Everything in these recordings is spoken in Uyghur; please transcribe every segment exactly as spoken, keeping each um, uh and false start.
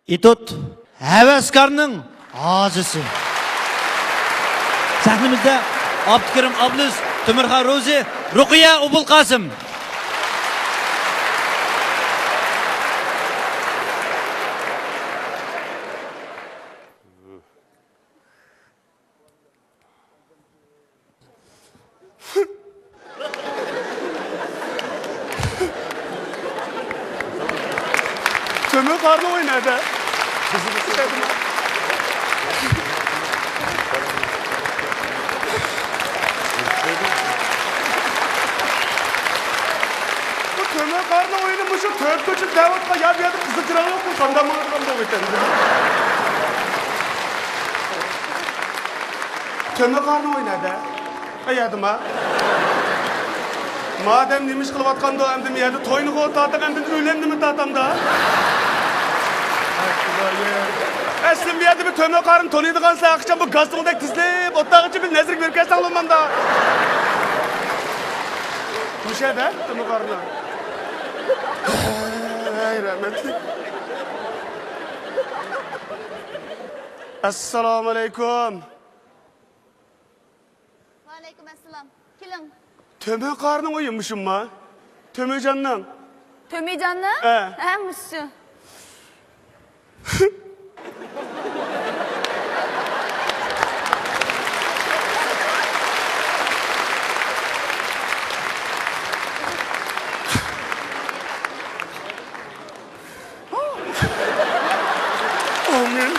ئېتوت، ھەۋەسكارنىڭ ھازىسى. سەھنىمىزدە ئابدۇكېرىم ئابلىز، تۆمۈرخان روزى، رۇقىيە ئوبۇلقاسىم. تۆمۈر قارنى ئوينايدۇ. بۇ تۆمۈر قارنى ئويۇنى مۇشۇ تۆت كوچىدا دەۋاتقان يا بۇ يەردە قىزىل چىراغ يوقمۇ؟ ساندا ماڭىدىغان بولۇپ كەتتى. تۆمۈر قارنى ئوينايدۇ. ئەيەدىما. مادەم نېمە ئىش قىلىۋاتقاندۇ، ئەمدى مۇ يەردە توينىغۇ تارتىپ، ئەمدى ئۆلەمنىمۇ تارتامدا. ئەسلى مۇ يەردە بىر تۆمۈر قارنى تونۇيدىغانسىلەر، ئاخشام بۇ گاستوڭدەك تىزىلىپ ئولتۇرغىچە بىر نەزىرگە بېرىپ كەلسەڭ بولمامدا. مۇشەدە تۆمۈر قارنى. ھەي، رەھمەتلىك. ئەسسالامۇئەلەيكۇم. ۋەئەلەيكۇم ئەسسالام. كېلىڭ. تۆمۈر قارنىڭ ئۆيى مۇشۇمما؟ تۆمۈرجاننىڭ. تۆمۈرجاننىڭ؟ ھە. ھە، مۇشۇ. ئامىن.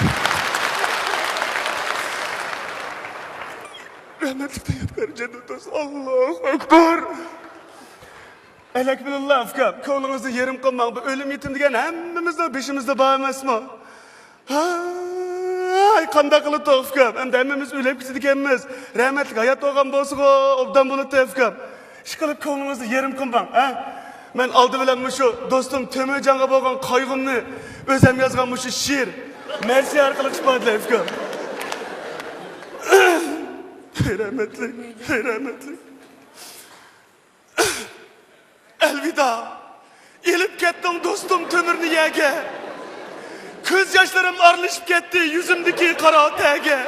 رەھمەتلىك دەيدىكەن جەننەت ئالسۇن. ئاللاھۇ ئەكبەر. ئەلەكبىلىللا، ئۇكام، كۆڭلىڭىزنى يېرىم قىلماڭ. بۇ ئۆلۈم يېتىم دېگەن ھەممىمىزنىڭ بېشىمىزدا بار ئەمەسمۇ؟ ھاي، قانداق قىلىدۇ، ئۇكام؟ ئەمدى ھەممىمىز ئۆلۈپ كېتىدىكەنمىز. رەھمەتلىك ھايات بولغان بولسىغۇ، ئوبدان بولاتتى، ئۇكام. ئىشقىلىپ، كۆڭلىڭىزنى يېرىم قىلماڭ، ھە؟ مەن ئالدى بىلەن مۇشۇ دوستۇم تۆمۈرجانغا بولغان قايغۇمنى ئۆزۈم يازغان مۇشۇ شېئىر، مەرسىيە ئارقىلىق ئىپادىلەي، ئۇكام. رەھمەتلىك، رەھمەتلىك. ئەلۋىدا، ئېلىپ كەتتىڭ دوستۇم تۆمۈرنى يەرگە. كۆز ياشلىرىم ئارىلىشىپ كەتتى يۈزۈمدىكى قارا تەرگە.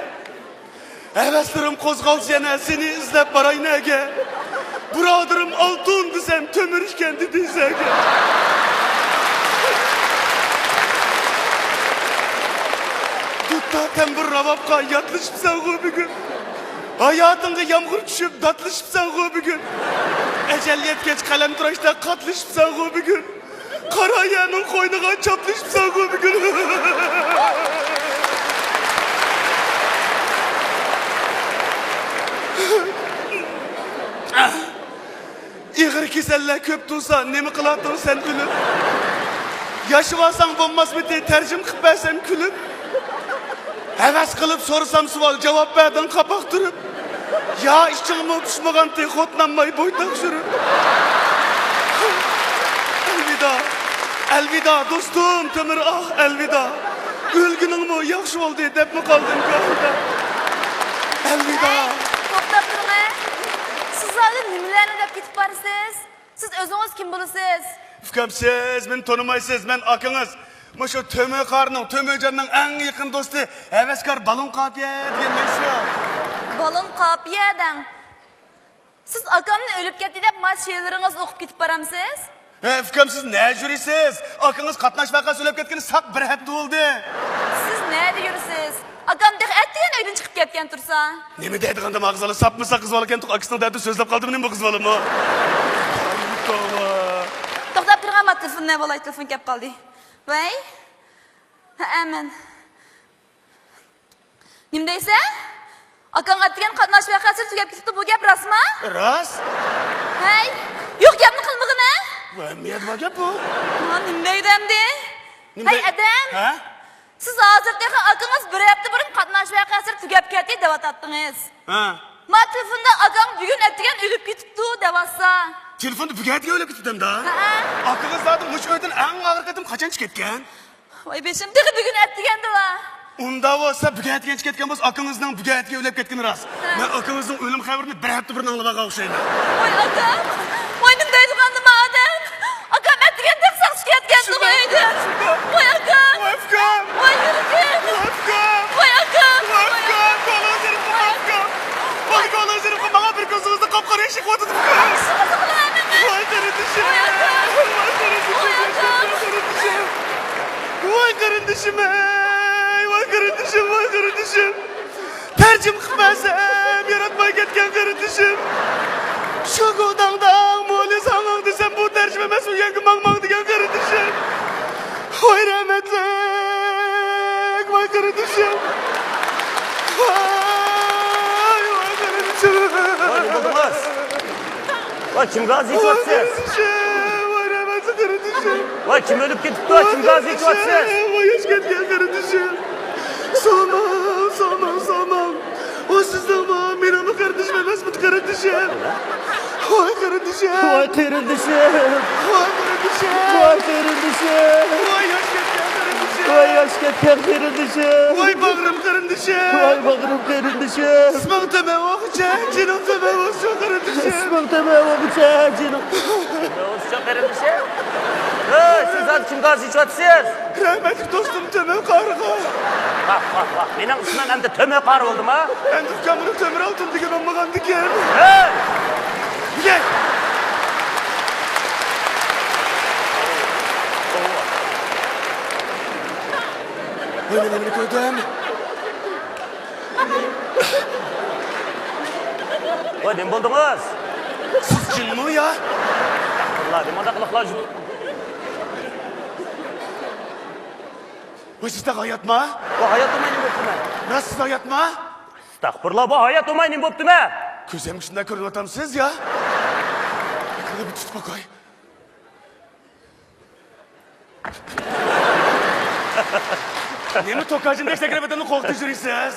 ھەۋەسلىرىم قوزغالسا يەنە سېنى ئىزدەپ باراي نەگە. بۇرادىرىم ئالتۇن دېسەم تۆمۈر ئىكەن دېدى زەگە. دۇتتا تەمبۇر راۋابقا ياتلىشىپسەنغۇ بۈگۈن. ھاياتىڭغا يامغۇر چۈشۈپ داتلىشىپسەنغۇ بۈگۈن. ئەجەل يەتكەچ قەلەمتىراشتا قاتلىشىپسەنغۇ بۈگۈن. قارا يەرنىڭ قوينىغا چاپلىشىپسەنغۇ بۈگۈن. ئېغىر كېسەللەر كۆپ تۇرسا، نېمە قىلاتتىڭ سەن ئۆلۈپ؟ ياشىۋالساڭ بولماسمىدى، تەرجىمە قىلىپ بەرسەم كۈلۈپ؟ ھەۋەس قىلىپ سورىسام سوئال، جاۋاب بەردىڭ قاپاق تۈرۈپ. يا ئىچىڭمۇ پۇشمىغانتى، خوتۇنامماي بويتاق سۈرۈپ. ئەلۋىدا، ئەلۋىدا دوستۇم تۆمۈر، ئاھ، ئەلۋىدا. ئۆلگىنىڭمۇ ياخشى بولدى دەپمۇ قالدىم گاھىدا. ئەلۋىدا. ھەي، توختاپ تۇرۇڭ، ھە. سىز ھازىر نېمىلەرنى دەپ كېتىپ بارىسىز؟ سىز ئۆزىڭىز كىم بولىسىز؟ ئۇكام، سىز مېنى تونۇمايسىز. مەن ئاكىڭىز. مۇشۇ تۆمۈر قارنىڭ، تۆمۈرجاننىڭ ئەڭ يېقىن دوستى، ھەۋەسكار بالون قاپىيە دېگەن مەن شۇ. بالون قاپىيە دەڭ. سىز ئاكامنى ئۆلۈپ كەتتى دەپ مانا شېئىرلىرىڭىزنى ئوقۇپ كېتىپ بارامسىز؟ ھە، ئۇكام، سىز نەگە يۈرىسىز؟ ئاكىڭىز قاتناش ۋەقەسى ئۆلۈپ كەتكىنى ساق بىر ھەپتە بولدى. سىز نەدە يۈرىسىز؟ ئاكام تېخى ئەتىگەن ئۆيدىن چىقىپ كەتكەن تۇرسا. نېمە دەيدىغاندىم ئاغزىلا، ساپمۇ ساق قىز بالىكەن، ئاكىسىنىڭ دەردىدە سۆزلەپ قالدىمۇ نېمە بۇ قىز بالىمۇ؟ توۋا. توختاپ تۇرغان، ما تېلېفوننى بولاي، تېلېفون كەپ قالدى. ۋەي. ھەئە، مەن. نېمە دەيسەن؟ ئاكاڭ ئەتىگەن قاتناش ۋەقەسى تۈگەپ كېتىپتۇ، بۇ گەپ راستمۇ؟ راست. ھەي، يوق گەپنى قىلمىغىنە. ۋە، نېمە گەپ بۇ؟ ھا، نېمە دەيدۇ ئەمدى؟ نېمە ھەي، دەي-، ئادەم! ھە؟ سىز ھازىر تېخى ئاكىڭىز بىر ھەپتە بۇرۇن قاتناش ۋەقەسى تۈگەپ كەتتى دەۋاتاتتىڭىز. ھە. ما تېلېفوندا ئاكاڭ بۈگۈن ئەتىگەن ئۆلۈپ كېتىپتۇ دەۋاتسا. تېلېفوندا بۈگۈن ئەتىگەن ئۆلۈپ كېتىپتۇ دەمدا؟ ھە. ئاكىڭىز زادى مۇشۇ ئۆيدىن ئەڭ ئاخىرقى قېتىم قاچان چىقىپ كەتكەن؟ ۋاي بېشىم، تېخى بۈگۈن ئەتىگەندىلا. ئۇنداق بولسا بۈگۈن ئەتىگەن چىقىپ كەتكەن بولسا، ئاكىڭىزنىڭ بۈگۈن ئەتىگەن ئۆلۈپ كەتكىنى راست. ھە. مەن ئاكىڭىزنىڭ ئۆلۈم خەۋىرىنى بىر ھەپتە بۇرۇن ئاڭلىۋالغان ئوخشايمەن. ۋاي ئاكام، ۋاي نېمە دەيدىغاندىم ئادەم. ئاكام ئەتىگەن تېخى ساقچى كەتكەندىغۇ ئۆيدىن. ۋاي ئاكام. ۋاي ئۇكام. ۋاي قېرىندىشىم ئەي، ۋاي قېرىندىشىم، ۋاي قېرىندىشىم. تەرجىمە قىلىپ بەرسەم ياراتماي كەتكەن قېرىندىشىم. شۇ گۇداڭداڭ مولى ساڭاڭ دېسەم، بۇ تەرجىمە ئەمەس، ئۇ يەنگە ماڭ ماڭ دېگەن قېرىندىشىم. ۋاي رەھمەتلىك، ۋاي قېرىندىشىم. ۋاي، ۋاي قېرىندىشىم. ۋاي، نېمە بولدىڭىز؟ ۋاي، كىمگە ئازىيىشىۋاتىسىز؟ ۋاي، رەھمەتلىك قېرىندىشىم. ۋاي، كىم ئۆلۈپ كېتىپتۇ؟ ۋاي، كىمگە ئازىيىشىۋاتىسىز؟ ۋاي، ياش كەتكەن قېرىندىشىم. سامان، سامان، سامان. ۋاي، سىزنىڭمۇ، مېنىڭمۇ قېرىندىشىم ئەمەسمىدى، قېرىندىشىم؟ ۋاي، قېرىندىشىم. ۋاي، قېرىندىشىم. ۋاي، قېرىندىشىم. ۋاي، قېرىندىشىم. ۋاي، ياش كەتكەن قېرىندىشىم. ۋاي، ياش كەتكەن قېرىندىشىم. ۋاي، باغرىم قېرىندىشىم. ۋاي، باغرىم قېرىندىشىم. ئىسمىڭ تۆمەن بولغۇچە، جېنىڭ تۆمەن بولسۇن، قېرىندىشىم. ئىسمىڭ تۆمەن بولغۇچە، جېنىڭ تۆمەن بولسۇن، قېرىندىشىم. ھەي، سىز ھازىر كىمگە ئازىيىشىۋاتىسىز؟ رەھمەتلىك دوستۇم تۆمۈر قارىغا. ۋاھ، ۋاھ، ۋاھ. مېنىڭ ئىسمىم ئەمدى تۆمۈر قارى بولدىمۇ؟ ئەمدى ئۇكامنىڭ تۆمۈر ئالتۇن دېگەن بولمىغاندىكىن. ھەي! يۈرۈڭ! ۋاي، مەن نېمىنى كۆردۈم؟ ۋاي، نېمە بولدىڭىز؟ سىز جىنمۇ يا؟ ئەستەغپۇرۇللا، نېمانداق قىلىقلار؟ ۋاي، سىز تېخى ھاياتما؟ ۋاي، ھايات بولماي نېمە بوپتىمەن؟ راست سىز ھاياتما؟ ئەستەغپۇرۇللا، ۋاي، ھايات بولماي نېمە بوپتىمەن؟ كۆزۈمگە شۇنداق كۆرۈنۈۋاتامسىز يا؟ بىر تۇتۇپ باقاي. نېمە توكاجىم دەپ سەكرەپ ئادەمنى قورقۇتۇپ يۈرىسىز؟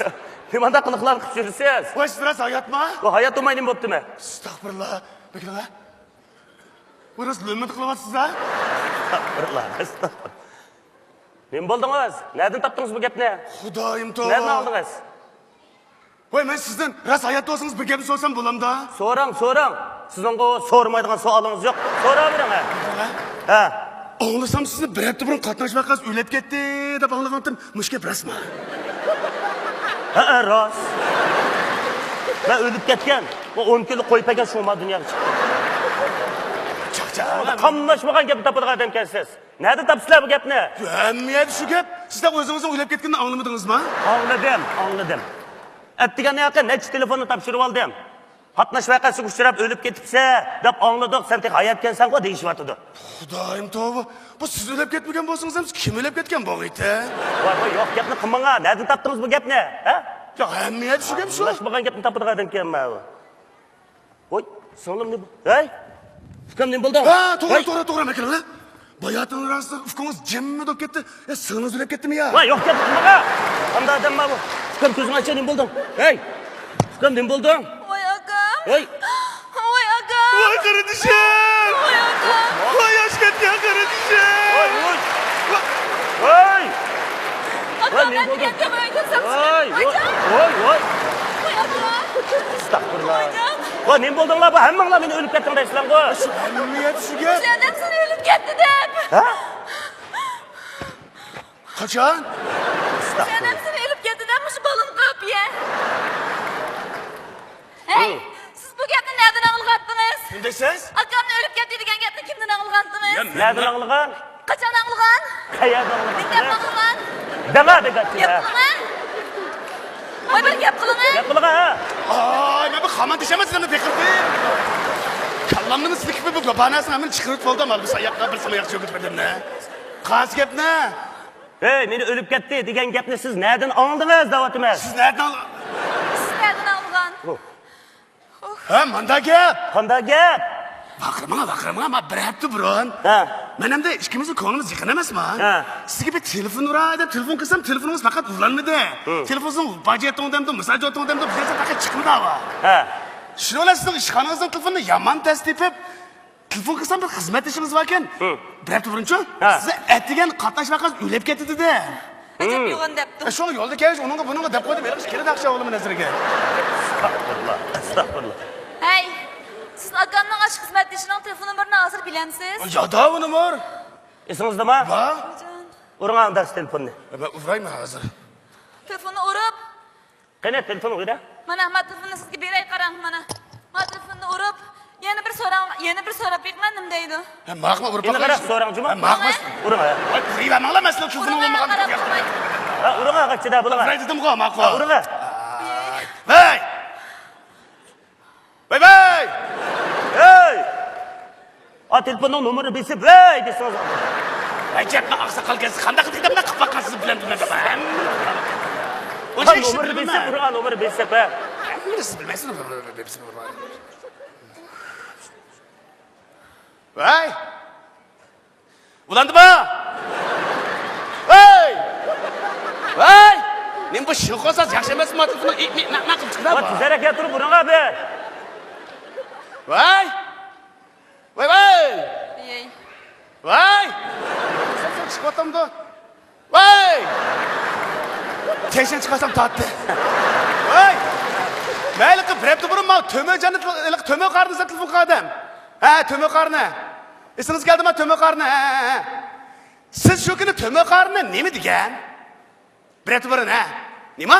نېمانداق قىلىقلارنى قىلىپ يۈرىسىز؟ ۋاي، سىز راست ھاياتما؟ ۋاي، ھايات بولماي نېمە بوپتىمەن؟ ئەستەغپۇرۇللا. بېكىڭە. بۇ راست لۆممىدە قىلىۋاتىسىز ھە؟ ئەستەغپۇرۇللا، ئەستەغپۇرۇللا. نېمە بولدىڭىز؟ نەدىن تاپتىڭىز بۇ گەپنى؟ خۇدايىم توۋا. نەدىن ئاڭلىدىڭىز؟ ۋاي، مەن سىزدىن راست ھاياتتا بولسىڭىز بىر گەپنى سورىسام بولامدا؟ سوراڭ، سوراڭ. سىزنىڭغۇ سورىمايدىغان سوئالىڭىز يوق. سوراۋېرىڭ ھە. ھە. ئاڭلىسام سىزنى بىر ھەپتە بۇرۇن قاتناش ۋەقەسى ئۆلۈپ كەتتى دەپ ئاڭلىغانتىم. مۇشۇ گەپ راستمۇ؟ ھەئە، راست. مەن ئۆلۈپ كەتكەن. ئۇ ئون كۈنلۈك قوي پەگەن شۇڭا دۇنياغا چىقتى. چاقچاق. قاملاشمىغان گەپنى تاپىدىغان ئادەمكەنسىز. نەدە تاپىسىلەر بۇ گەپنى؟ ھەممە يەردە شۇ گەپ. سىز ئۆزىڭىزنىڭ ئۆلۈپ كەتكىنىنى ئاڭلىمىدىڭىزما؟ ئاڭلىدىم، ئاڭلىدىم. ئەتىگەن ھېلىقى نەچچە تېلېفوننى تاپشۇرۇۋالدىم. قاتناش ۋەقەسىگە ئۇچراپ ئۆلۈپ كېتىپسەن دەپ ئاڭلىدۇق، سەن تېخى ھاياتكەنسەنغۇ دېيىشىۋاتىدۇ. خۇدايىم توۋا، بۇ سىز ئۆلۈپ كەتمىگەن بولسىڭىز ھەم كىم ئۆلۈپ كەتكەن بولغىيتى؟ ۋاي، ۋاي، يوق گەپنى قىلماڭا، نەدىن تاپتىڭىز بۇ گەپنى؟ ھە؟ يا، ھەممە يەردە شۇ گەپ شۇ. ئاڭلاشمىغان گەپنى تاپىدىغان ئادەمكەنمەن. ۋوي، سىڭلىم نېمە؟ ھەي! ئۇكام نېمە بولدى؟ ھە، توغرا، ھەي! توغرا، توغرا، مەكىلىڭە. باياتىنلا راست ئۇكىڭىز جىممىدە بولۇپ كەتتى. يا، سىڭلىڭىز ئۆلۈپ كەتتىمۇ يا؟ ۋاي، يوق گەپ قىلماڭا. قانداق ئادەمما بۇ؟ ئۇكام كۆزۈڭ ئاچا، نېمە بولدۇڭ؟ ھەي! ئۇكام نېمە بولدۇڭ؟ ۋاي ئاكام. ھەي! ۋاي ئاكام. ۋاي قېرىندىشىم. ۋاي ئاكام. ۋاي ياش كەتكەن قېرىندىشىم. ۋاي، ۋاي. ۋاي. ئاكام، ۋاي، نېمە بولدى؟ ۋاي، ۋاي، ۋاي، ۋاي. ۋاي ئاكام. ئەستەغپۇرۇللا. ۋاي نېمە بولدۇڭلار؟ بۇ ھەممىڭلار مېنى ئۆلۈپ كەتتىڭ دەيسىلەرغۇ. ھەممە يەردە شۇ گەپ. سەن ھەم سېنى ئۆلۈپ كەتتى دەپ. ھە؟ قاچان؟ سەن ھەم سېنى ئۆلۈپ كەتتى دەپ مۇشۇ بالىنى قاپىيە. ھەي، سىز بۇ گەپنى نەدىن ئاڭلىغانتىڭىز؟ نېمە دەيسىز؟ ئاكامنى ئۆلۈپ كەتتى دېگەن گەپنى كىمدىن ئاڭلىغانتىڭىز؟ نەدىن ئاڭلىغان؟ قاچان ئاڭلىغان؟ قەيەردە ئاڭلىغان؟ نېمە دەپ ئاڭلىغان؟ دەڭا بىر گەپ. گەپ قىلىڭە. ۋاي، بىر گەپ قىلىڭە. گەپ قىلىڭە ھە. ئاي، مەن بۇ خامان دېيىشەمەن سىلەرنى بېقىردىم. كاللامنىمۇ سىلكىپ بۇ بابانەسىنى ھەممىنى چىقىرىپ بولدۇم، ھال بىر ساياققا بىر ساياق چۆكۈپ بەردىم. قايسى گەپنى؟ ھەي، مېنى ئۆلۈپ كەتتى دېگەن گەپنى سىز نەدىن ئاڭلىدىڭىز دەۋاتىمەن. سىز نەدىن ئاڭلىدىڭىز؟ سىز نەدىن ئاڭلىغان؟ ھە، مانداق گەپ. قانداق گەپ؟ ۋارقىرىماڭ، ۋارقىرىماڭ، ما بىر ھەپتە بۇرۇن. ھە. مەن ھەمدە ئىككىمىزنىڭ كۆڭلىمىز يېقىن ئەمەسما؟ ھە. سىزگە بىر تېلېفون ئۇراي دەپ تېلېفون قىلسام، تېلېفونىڭىز پەقەت ئۇلانمىدى. ھە. تېلېفونىڭىز ۋاجىيەتتىڭ دەمدۇ، مۇساجىۋاتتىڭ دەمدۇ، بىر نەرسە پەقەت چىقمىدى ھاۋا. ھە. شۇنىڭ بىلەن سىزنىڭ ئىشخانىڭىزنىڭ تېلېفونىنى يامان تەس تېپىپ، تېلېفون قىلسام، بىر خىزمەتدىشىڭىز باركەن. ھە. بىر ھەپتە بۇرۇنچۇ؟ ھە. سىز ئەتىگەن قاتناش ۋەقەسى ئۆلۈپ كەتتى دېدى. ئەجەب يوغان دەپتۇ. ئە، شۇڭا يولدا كەلگەچ ئۇنىڭغا بۇنىڭغا دەپ قويدۇم، ھېلىقى ئىككىلا نەقىشە ئوغلۇمنىڭ نەزىرىگە. ئەستەغپۇرۇللا، ئەستەغپۇرۇللا. ھەي، سىز ئاكامنىڭ ئاشۇ خىزمەتدىشىنىڭ تېلېفون نومۇرىنى ھازىر بىلەمسىز؟ يادا بۇ نومۇر. ئېسىڭىزدىما؟ بار. ئۇرۇڭ ئانداق تېلېفوننى. مەن ئۇرايمەن ھازىر. تېلېفوننى ئۇرۇپ. قېنى، تېلېفون ئۇرە. مانا، ما تېلېفوننى سىزگە بېرەي، قاراڭ، مانا. ما تېلېفوننى ئۇرۇپ، يەنە بىر سوراڭ، يەنە بىر سوراپ بېقىڭا، نېمە دەيدۇ؟ ھە، ماقما ئۇرۇپ باقايلى. يېنىقراق سوراڭجۇما؟ ھە، ماقما. ئۇرۇڭ، ھە. ۋاي، تۇرۇۋەرمەڭلار، مەسىلە قىزىنىڭ ئۇرۇڭ، بولمىغان قاراپ گەپ. تۇرماي. ھە، ئۇرۇڭ، ھە، قاچىدا بولۇڭ. ئۇرۇڭ دېدىمغۇ، ماقۇل. ھە، ئۇرۇڭ، ھە. ۋاي! ۋاي، ۋاي! ھەي! ئا، تېلېفوننىڭ نومۇرىنى بېسىپ، ۋەي دېسىڭىز. ئەجەبمۇ ئاقساقالكەنسىز، قانداق دېگەننى قىلىپ باققانسىز بىلەن بىلمەن. ھەممە نومۇرنى بېسىپ، ئۇرۇڭ، نومۇرنى بېسىپ، ھە. ھەممىسى بىلمەيسىز، نومۇرنى بېسىپ ئۇرۇڭ. ۋاي! ئۇلاندىما؟ ۋاي! ۋاي! نېمە بۇ شىنخۇا ساز ياخشى ئەمەسمۇ؟ تېلېفوننى ئىك مىك مەك مەك قىلىپ چىقىرا. ۋاي، تېزرەك كەلتۈرۈپ ئۇرۇڭ ئابى. ۋاي! ۋاي، ۋاي! ئېي. ۋاي! چىقىۋاتامدۇ؟ ۋاي! تېشىنى چىقارسام تارتتى. ۋاي! مەيلى قىلىپ بىر ھەپتە بۇرۇن ماڭا تۆمۈرجاننى تېل-، ھېلىقى تۆمۈر قارىنى تېلېفون قىلغان ئادەم. ھە، تۆمۈر قارىنى. ئېسىڭىزگە كەلدىما تۆمۈر قارىنى؟ ھە، ھە، ھە. سىز شۇ كۈنى تۆمۈر قارىنى نېمە دېگەن؟ بىر ھەپتە بۇرۇن، ھە؟ نېمە؟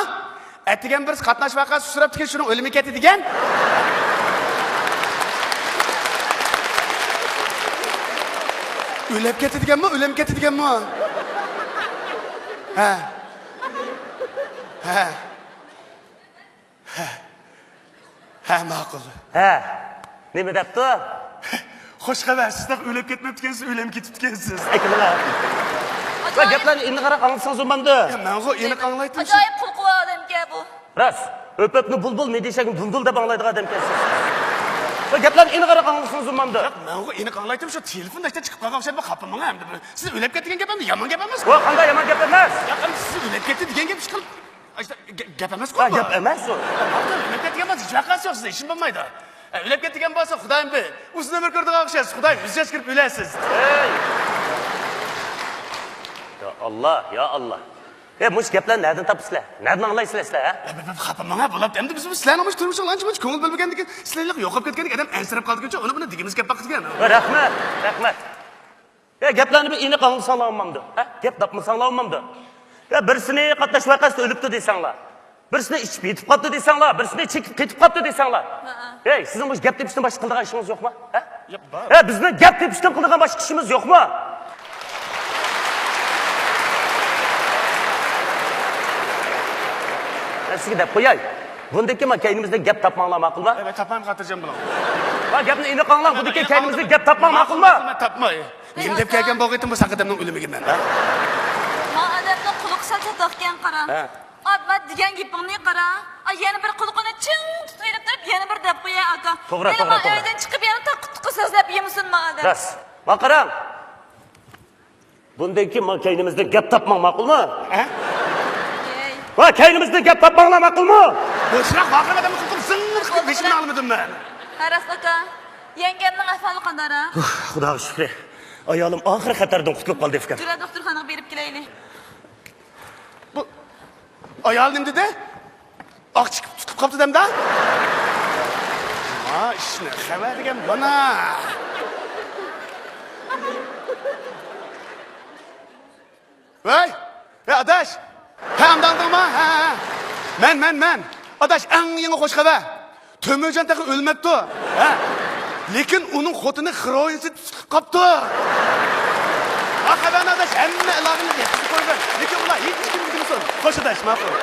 ئەتىگەن بىرسى قاتناش ۋەقەسى ئۇچراپتىكەن، شۇنىڭ ئۆلۈمى كەتتى دېگەن؟ ئۆلۈپ كەتتى دېگەنمۇ، ئۆلۈم كەتتى دېگەنمۇ؟ ھە. ھە. ھە. ھە، ماقۇل. ھە، نېمە دەپتۇ؟ خوش خەۋەر، سىز تېخى ئۆلۈپ كەتمەپتىكەنسىز، ئۆلۈم كېتىپتىكەنسىز. ئەكىللا. ۋە گەپلەرنى ئېنىقراق ئاڭلىسىڭىز بولمامدۇ؟ يا، مەنغۇ ئېنىق ئاڭلايتتىم. ئاجايىپ قۇلىقى بار ئادەمكەن بۇ. راست، ئۆپۈپنى بۇلبۇل، مېدىشەكنى دۇلدۇل دەپ ئاڭلايدىغان ئادەمكەنسىز. ۋە گەپلەرنى ئېنىقراق ئاڭلىسىڭىز بولمامدۇ؟ ياق، مەنغۇ ئېنىق ئاڭلايتتىم، شۇ تېلېفوندا ئىشتە چىقىپ قالغان ئوخشايدۇ، خاپا ماڭا ئەمدى. سىز ئۆلۈپ كەتتى دېگەن گەپ ئەمدى يامان گەپ ئەمەسمۇ؟ ۋە قانداق يامان گەپ ئەمەس؟ ياق، ئەمدى سىز ئۆلۈپ كەتتى دېگەن گەپ ئىشقىلىپ. ئاشتا گە-، گەپ ئەمەسقۇ ھە، بۇ. گەپ ئەمەس ئۇ. ئۆلۈپ كەتكەن بولسا ھېچ ۋەقەسى يوق، سىزدە ئىشىم بولمايدۇ. ئە، ئۆلۈپ كەتكەن بولسا خۇدايىم بىر ئۇزۇن ئۆمۈر كۆرىدىغان ئوخشايسىز. خۇدايىم يۈز ياش كىرىپ ئۆلەسىز. ھەي! يا ئاللا، يا ئاللا. ئە، مۇشۇ گەپلەرنى نەدىن تاپىسىلەر؟ نەدىن ئاڭلايسىلەر سىلەر، ھە؟ ئە، بە-، بە-، خاپا ماڭا بولۇپتۇ. ئەمدى بىز بۇ سىلەرنىڭ مۇشۇ تۇرمۇشىڭلارغا ئانچە-مۇنچە كۆڭۈل بۆلمىگەندىكىن، سىلەرلىك يوقاپ كەتكەندىكىن ئادەم ئەنسىرەپ قالىدىكەنچۇ، ئۇنى بۇنى دېگىمىز كەپ باقىدىكەن. رەھمەت، رەھمەت. ئە، گەپلەرنى بىر ئېنىق ئاڭلىساڭلار بولمامدۇ؟ ھە؟ گەپ تاپمىساڭلار بولمامدۇ؟ يا بىرسىنى قاتناش ۋەقەسىدە ئۆلۈپتۇ دېسەڭلار، بىرسىنى ئىچىپ يېتىپ قاپتۇ دېسەڭلار، بىرسىنى چېكىپ قېتىپ قاپتۇ دېسەڭلار. ھەئە. ھەي، سىزنىڭ مۇشۇ گەپ تېپىشتىن باشقا قىلىدىغان ئىشىڭىز يوقمۇ؟ ھە؟ ياق، بار. ھە، بىزنىڭ گەپ تېپىشتىن قىلىدىغان باشقا ئىشىمىز يوقمۇ؟ مەن سىزگە دەپ قوياي. بۇندىن كېيىن ما كەينىمىزدىن گەپ تاپماڭلار، ماقۇلمۇ؟ ئەي، مەن تاپمايمەن، خاتىرجەم بولۇڭ. ۋە گەپنى ئېنىق ئاڭلاڭ، بۇندىن كېيىن كەينىمىزدىن گەپ تاپماڭ، ماقۇلمۇ؟ مەن تاپماي. نېمە دەپ كەلگەن بولغىيتىم بۇ ساق ئادەمنىڭ ئۆلۈمىگە مەن، ھە؟ ما ئادەمنىڭ قۇلىقى سەل چاتاقكەن، قارا. ھە. ئا، ما دېگەن گېپىڭنى قارا. ئا، يەنە بىر قۇلىقىنى چىڭ تۇتۇۋېلىپ تۇرۇپ، يەنە بىر دەپ قويە، ئاكا. توغرا، توغرا، توغرا. ئۆيدىن چىقىپ يەنە تاققا تۇققا سۆزلەپ يېمىسۇن ما ئادەم. راست. ما قاراڭ. بۇندىن كېيىن ما كەينىمىزدىن گەپ تاپماڭ، ماقۇلمۇ؟ ھە؟ ئەي. ۋە كەينىمىزدىن گەپ تاپماڭلار، ماقۇلمۇ؟ بوشراق ۋارقىراپ ئادەمنى قىلدىم، زىڭ قىلىپ بېشىمنى ئاڭلىمىدىم مەن. ھە، راست ئاكا. يەڭگەمنىڭ ئەھۋالى قانداقراق؟ ئۇھ، خۇداغا شۈكرى. ئايالىم ئاخىرى خەتەردىن قۇتۇلۇپ قالدى ئۇكام. جۈرە دوختۇرخانىغا بېرىپ كېلەيلى. بۇ ئايال نېمە دېدى؟ ئاق چىقىپ تۇتۇپ قاپتۇ دەمدە؟ ما ئىشنى خەۋەر دېگەن مانا. ۋەي، ۋەي ئاداش. ھە، ئاڭدىڭما؟ ھە، ھە. مەن، مەن، مەن. ئاداش، ئەڭ يېڭى خوش خەۋەر. تۆمۈرجان تېخى ئۆلمەپتۇ. ھە. لېكىن ئۇنىڭ خوتۇنى خىروئىنسۇلت قاپتۇ. ھا، خەۋەرنى ئاداش ھەممە ئىلاقىنى يەتكۈزۈپ قويغىن. لېكىن ئۇلار ھېچكىمگە دېمىسۇن. خوش ئاداش، ماقۇل.